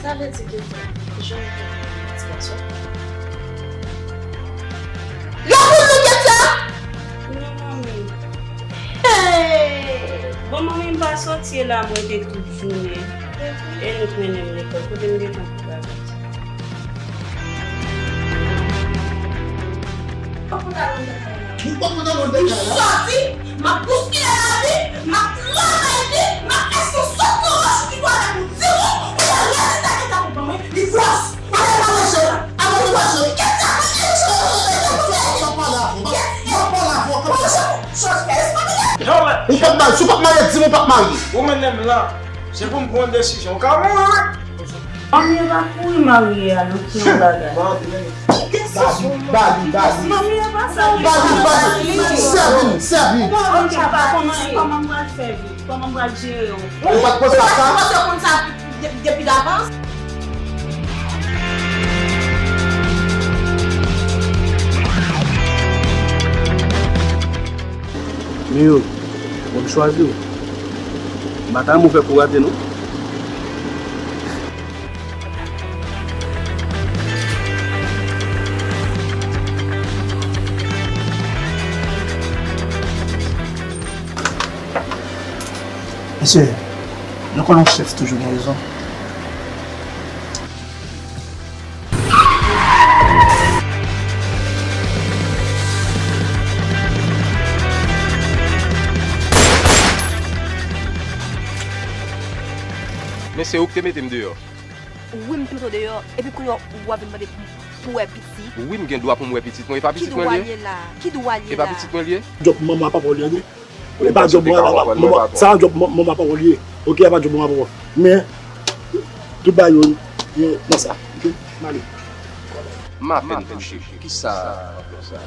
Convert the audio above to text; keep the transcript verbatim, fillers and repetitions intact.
Sa vle di ke jan w te di gason. Yo pou nou kèt sa! Non, manmi. Hey! Bon, manmi, m pa soti la, mwen te tout jounen. E nou k mennen m lekòl, kote m gentan pou bagay sa? Ou pa konn alon de kay la. Ou sòti, m ap bouskile lavi, m ap travay vit, m ap fè sou sot nan wòch ki dwa avèk ou di moun, ou pa rete ta gen ta pou ban mwen, li gwòs. Ou pa pale avè w, ou pa pale avè w. Ou pa pale avè w, ou pa pale avè w. Ou p ap marye, si w p ap marye, di m ou p ap marye. Ou mennen m la, se pou m pran yon desizyon. Ou ka mouri, wi. Manmi, e pa kouri marye a non, se yon bagay. Bali, bali, bali. Manmi, e pa sa. Bali, bali. Sèvi m, sèvi m. Kòman, kòman, kòman m pral fè vit? Kòman m pral jere w? Ou pa t panse a sa? Ou pa t panse konn sa depi, depi davans? Miyou, bon, m chwazi w. M pa ta renmen w fè kou rate non. Mesye, nou konnen yon chèf toujou gen rezon. Men se ou ki te mete m deyò. Wi, m te mete w deyò, epi kounye a w ap vin mande pou, pou wè pitit. Wi, m gen dwa pou m wè pitit mwen, e pa pitit mwen li ye? Ki dwa l ye la? Ki dwa l ye la? E pa pitit mwen li ye? Djòb manman papa w li ye. E pa djòb manman, manman, sa a djòb manman papa w li ye. Oke, a pa djòb manman papa w. Men, tout bagay yo, yo nan sa. Oke? M ale. M apèn touche. Kisa anplwa sa?